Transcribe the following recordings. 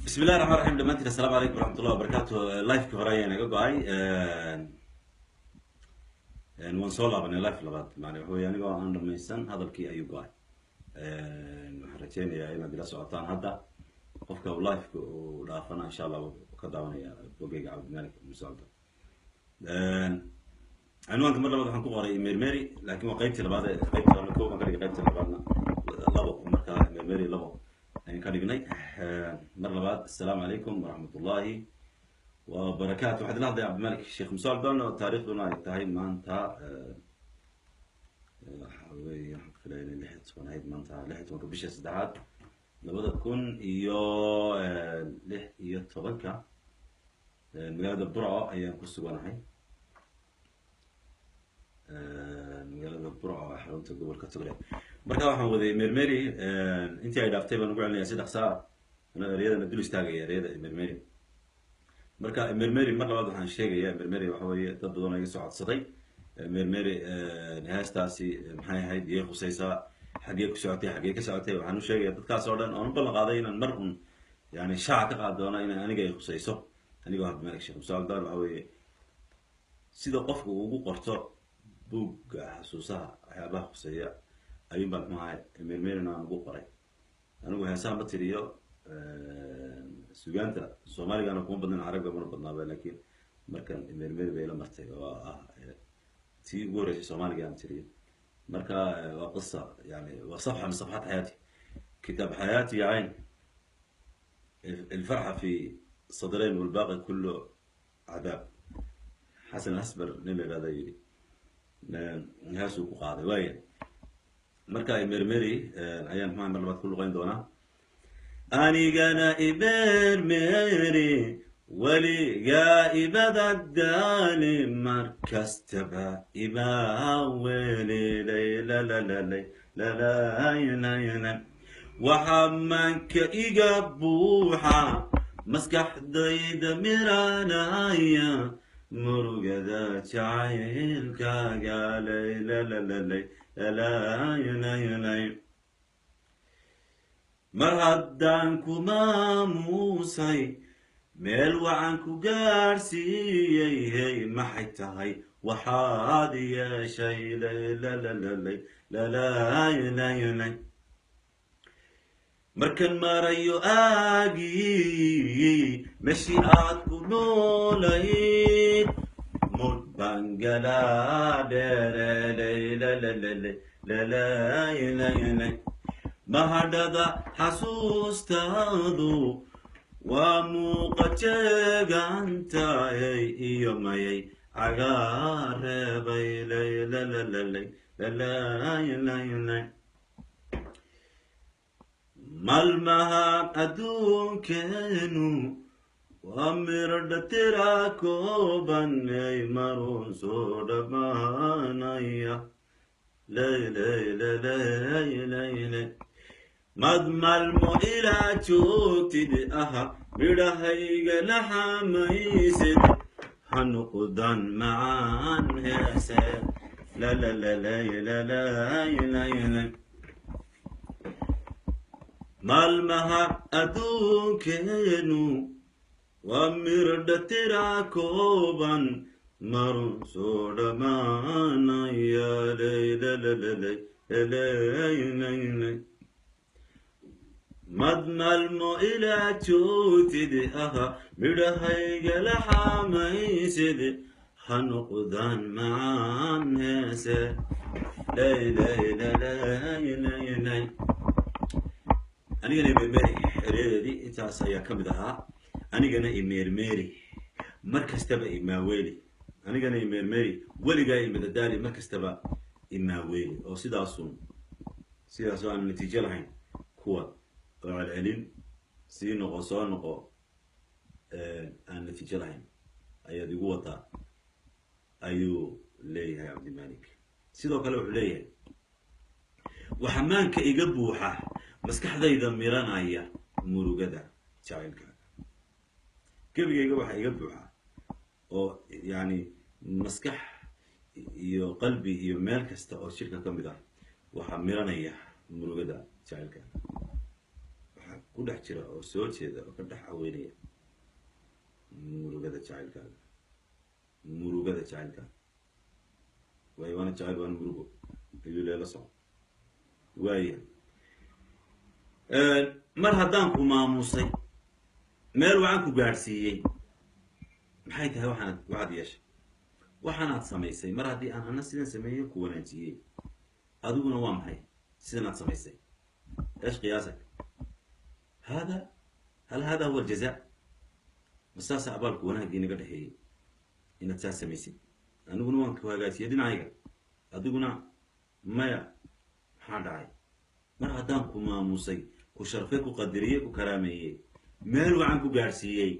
Bismi illahi raxmaan raxiim. Dhammaantiin assalaamu calaykum waraxmatullahi wabarakaatu. Livekii hore ayaa naga go-ay, waan soo laabanay live labaad. Maana waxa wey, anigoo aan dhamaysan hadalkii ayuu go-ay. Waxaan rajeynayaa inaad ila socotaan hadda. Qofka uu liveka uu dhaafana, insha Allah ka daawanaya bogeyga Cabdimalik Musocdo. Cinwaanka mar labaad waxaan ku qoray Mermeri, laakin waa qaybtii labaad. Ee qaybtii horena kow baan ka dhigay, qaybtii labaadna labo. Marka Mermeri labo ayaan ka dhignay. Mar labaad assalaamu calaykum waraxmatullahi wabarakaatu. Waxaad ila hadlaya Cabdimalik Sheekh Musocdon, oo taariikhduna ay tahay maanta waxa weeye, waxaan filaya inay 16 ahayd maanta, 16-ka bisha saddexaad 2016-ka. Magaalada Burco ayaan ku suganahay, magaalada Burco ee xarunta gobolka Togdheer. Marka waxaan waday Mermeri, intii ay dhaaftay baan ugu celinaya si dhaqsaa, anoo ereyadana dul istaagaya, ereyada Mermeri. Marka Mermeri mar labaad waxaan sheegaya, Mermeri waxa weeye dad badan oo iga soo codsaday Mermeri. Heestaasi maxay ahayd? Iyay khusaysaa? Xaggee ku socotay? Xaggee ka socotay? Waxaan u sheegaya dadkaas oo dhan oon u ballan qaaday inaan mar un yani shaaca ka qaadi doono inaan aniga ay khusayso, anigoo Cabdimalik Sheekh Musaaldar. Waxa weeye sida qofku ugu qorto buugga xasuusaha waxyaabaha khuseeya ayuun baan muxuu ahay Mermerina aan ugu qoray. Anigu heesaha ma tiriyo, sugaanta Soomaaligana kuma badnan, Carabiga mana badnaaba, laakiin markan Mermeri bay la martay oo ah tii ugu horreysay Soomaaliga aan tiriyo. Marka waa qisa, yani waa صفحة من صفحات حياتي، كتاب حياتي يا عين. الفرحة في صدرين والباقي كله عذاب، Xasan Asbar nin la yidhahda yidhi, heesuu ku qaaday waaya. Marka Mermeri ayaan maxaa mar labaad ku luqeyn doonaa. Anigana imermeri, weligaa ibada daali, mar kastaba imaawelilaylalalay lalaylayla. Waxaa maanka iga buuxa, maskaxdayda miranaya, murugada jacaylkaaga laylalalay lalaylaylay. Mar haddaan ku maamuusay, meel wacan ku gaadhsiiyey, hey, maxay tahay waxaad yeeshay? Laylalalay lalaylaylay. Markan marayo aagii meeshii aad ku noolayd, mudh baan galaa dheere laylalalay lalaylaylay. Mahadhada xasuustaadu waa muuqa jeegantayay iyo mayay cagaareebay laylalalay lalaylaylay. Maalmaha adduunkeenu waa miradha tira koobanay, maruun soo dhammaanaya laylaylalaylaylay. Mad maalmo ilaa joogtid aha, midhahayga la xamaysid, ha noqdan macaan heese lalalalaylalaylaylay. Maalmaha adduunkeenu waa miradha tira kooban, marun soo dhammaanaya laylalalay lalaylaylay. Mad maalmo ilaa joogtid aha, midhahayga la xamaysid, ha noqdaan macaan heese laylaylalaylaylay. Anigana imermeri ereyadeedii intaas ayaa ka mid ahaa. Anigana imermeri, mar kastaba imaaweeli. Anigana imermeri, weligaa imadadaali, mar kastaba imaaweeli. Oo sidaasun sidaasoo aan natiijo lahayn kuwa oo celcelin sii noqo soo noqo aan natiijo lahayn ayaad igu wadaa, ayuu leeyahay Cabdimalik. Sidoo kale wuxuu leeyahay: waxaa maanka iga buuxa, maskaxdayda miranaya, murugada jacaylkaaga. Gebigayga waxaa iga buuxa oo yani maskax iyo qalbi iyo meel kasta oo jidhka ka mid ah waxaa miranaya murugada jacaylkaaga. Waxaa ku Ku dhex jira oo soo jeeda oo ka dhex caweynaya murugada jacaylkaaga, murugada jacaylkaaga. Waayo, waana jacayl, waana murugo ayuu leela soco. Waaya, mar haddaan ku maamusay, meel wacan ku gaadhsiiyey, maxay tahay waxaanad waxaad yeeshay, waxaanaad samaysay? Mar haddii aan ana sidan sameeyey, ku wanaajiyey, adiguna waa maxay sidanaad samaysay? ايش قياسك هذا؟ هل هذا هو الجزاء؟ Masaasa abaalku wanaaggii naga dhexeeyey inaad saa samaysid? Aniguna waan ku hagaajiyay dhinacayga, adiguna maya. Maxaa dhacay? Mar haddaan ku maamusay, ku sharfay, ku qadariyey, ku karaameeyey, meel wacan ku gaadhsiiyey,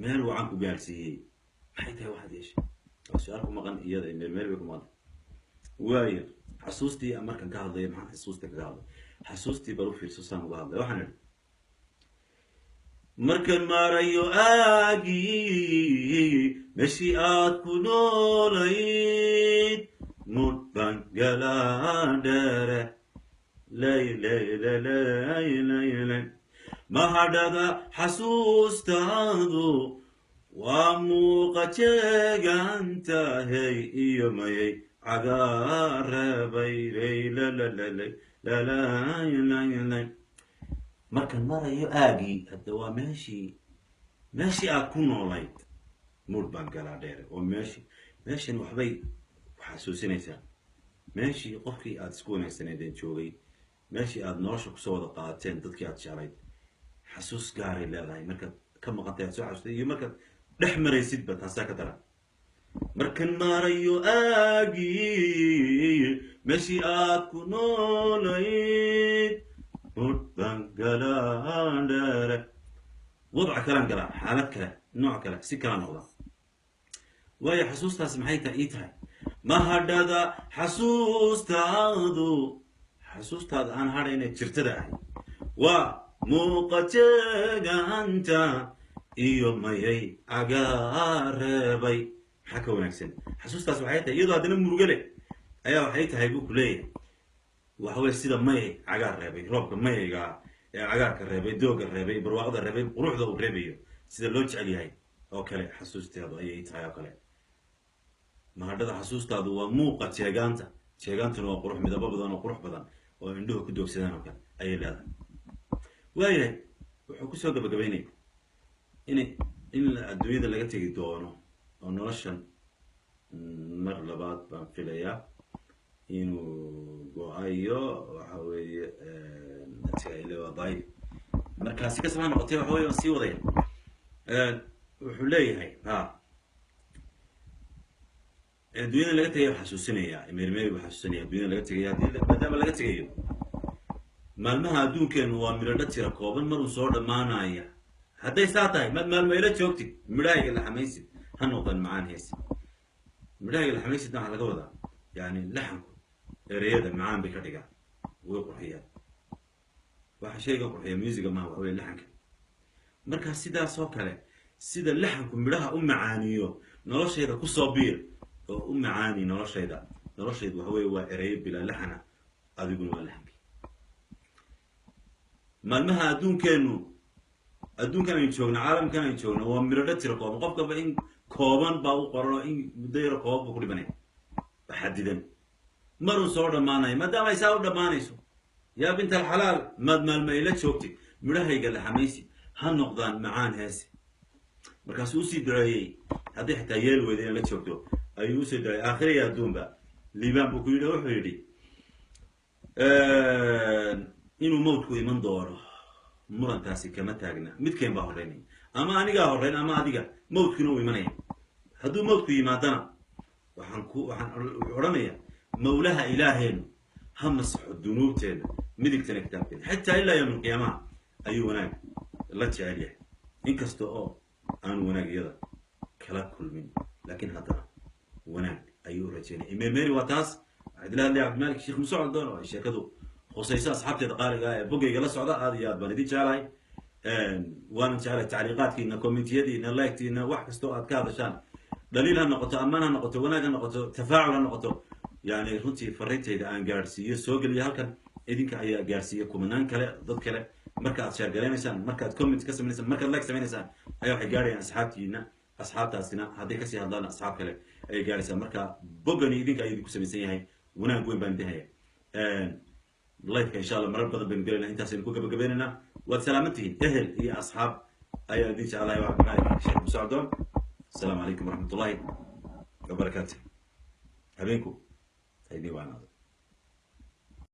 meel wacan ku gaadhsiiyey, maxay tahay waxaad yeeshay? Waa su-aal ku maqan iyada, meel meel bay ku maqan. Waayo, xasuustii markan ka hadlaya, maxaan xasuustii kaga hadlay? Xasuustii bal u fiirso saan uga hadlay. Waxaan idhi: markan maarayo aagii meeshii aad ku noolayd, mudban galaadhere lay lay lay lay lay lay, mahadhada xasuustaadu waa muuqa jeegantahey iyo mayay cagaarebay lay lalalay lalay lay lay. Markan marayo aagii, hadda waa meeshii aad ku noolayd, mudh baan galaa dheere oo meeshii, meeshan waxbay xasuusinaysaa, meeshii qofkii aad isku wanaagsaneedeen joogay, meeshii aad nolosha kusoo wada qaadateen, dadkii aad jeclayd. Xasuus gaaray leedahay markaad ka maqantay, aad soo xasuustay, iyo markaad dhex maraysidba taasaa ka daran. Markan maarayo aagii meeshii aad ku noolayd, mudh baan galaa dheere, wadca kalaan galaa, xaalad kale, nooc kale, si kala noqda. Waayo, xasuustaasi maxay tahay ii tahay? Mahadhada xasuustaadu, xasuustaada aan hadhayna jirtada ahay, waa muuqa jeeganta iyo mayay cagaareebay. Maxaa ka wanaagsan? Xasuustaas waxay tahay, iyadoo haddana murugo leh ayaa waxay tahay buu ku leeyahay, waxa weye sida mayay cagaar reebay, roobka mayayga ee cagaarka reebay, dooga reebay, barwaaqada reebay, quruxda uu reebayo, sida loo jecel yahay oo kale xasuusteedu ayay tahay oo kale. Mahadhada xasuustaadu waa muuqa jeegaanta, jeegaantuna waa qurux, midabo badan oo qurux badan oo indhuhu ku doogsadaan oo kale ayay leedahay. Waayahay, wuxuu kusoo gabagabaynaya in adduunyada laga tegi doono oo noloshan mar labaad baan filayaa inuu go-ayo. Waxa weeye waa daciif, markaasi kasaba ha noqotay, waxa weye waan sii wadaya. Wuxuu leeyahay ha adduunyada laga tegaya, xasuusinaya meermeeri buu xasuusinaya adduunyada laga tegaya. Haddii maadaama laga tegayo, maalmaha adduunkeenu waa midhodho tira kooban, maruu soo dhammaanaya. Hadday saa tahay, maad maalmo ila joogtid, midhahayga laxamaysid ha noqdaan macaan heesi. Midhahayga laxamaysidna waxaa laga wadaa, yani, laxanku ereyada macaan bay ka dhigaan, way qurxiyaan. Waxa shayga qurxiya musiga maha, waxa wey laxanka. Marka sidaas oo kale, sida laxanku midhaha u macaaniyo, noloshayda kusoo biir oo u macaani noloshayda. Noloshaydu waxa weye waa ereyo bilaa laxana, adiguna waa laxanki. Maalmaha adduunkeenu, adduunkan aynu joogno, caalamkan aynu joogno, waa miradho tira kooban. Qofkaba in kooban baa u qoran oo in muddo yaro kooban buu ku dhimanaya, xadidan, maruu soo dhammaanayo. Maadaama ay saa u dhammaanayso, yaa bint alxalaal, maad maalma ila joogtid, midhahayga laxamaysi ha noqdaan macaan heesi. Markaasuu usii duceeyey, haddii xitaa yeel weyda inay la joogto ayuu usii duceeyey, aakhira iyo adduunba liibaan buu ku yidhi. Wuxuu yidhi inuu mawdku iman doono murankaasi kama taagna, midkeen baa horreynaya, ama anigaa horreyn ama adiga, mawdkuna uu imanaya. Hadduu mawdku yimaadana, waxaan ku waxaan wuxuu odhanaya mawlaha ilaaheenu ha masaxo dunuubteena, midigtana kitaabkeena. Xitaa ilaa yowm alqiyaamaha ayuu wanaag la jecel yahay, inkasta oo aanu wanaag iyada kala kulmin, laakiin haddana wanaag ayuu rajeynaya. Imeermeeri waa taas. Waxaa idila hadlaya Cabdimalik Sheekh Muuse Coldoon oo ay sheekadu khusayso. Asxaabteeda qaaliga ah ee boggayga la socda, aad iyo aad baan idin jeclahay, waanan jeclahay tacliiqaadkiina, commentiyadiina, liketiina, wax kasta oo aad ka hadashaan, dhaliil ha noqoto, ammaan ha noqoto, wanaag ha noqoto, tafaacul ha noqoto. Yani runtii fariintayda aan gaadhsiiyo, soo geliyo halkan, idinka ayaa gaadhsiiya kumanaan kale, dad kale. Marka aad share garaynaysaan, markaad comment ka sameynaysaan, markaad like sameynaysaan, ayaa waxay gaarayaan asxaabtiina. Asxaabtaasina hadday kasii hadlaan, asxaab kale ayay gaaraysaa. Marka bogani idinka ayuu idinku samaysan yahay. Wanaag weyn baan idin haya. Liveka insha Allah marar badan baynu gelaynaa. Intaasaynu ku gabagabaynaynaa. Waad salaaman tihiin, ehel iyo asxaab ayaan idin jeclahay. Waa Cabdimaalik Sheekh Muuse Cabdoon. Asalaamu calaykum waraxmatullahi wabarakaatu. Habeenku ha idiin waanaado.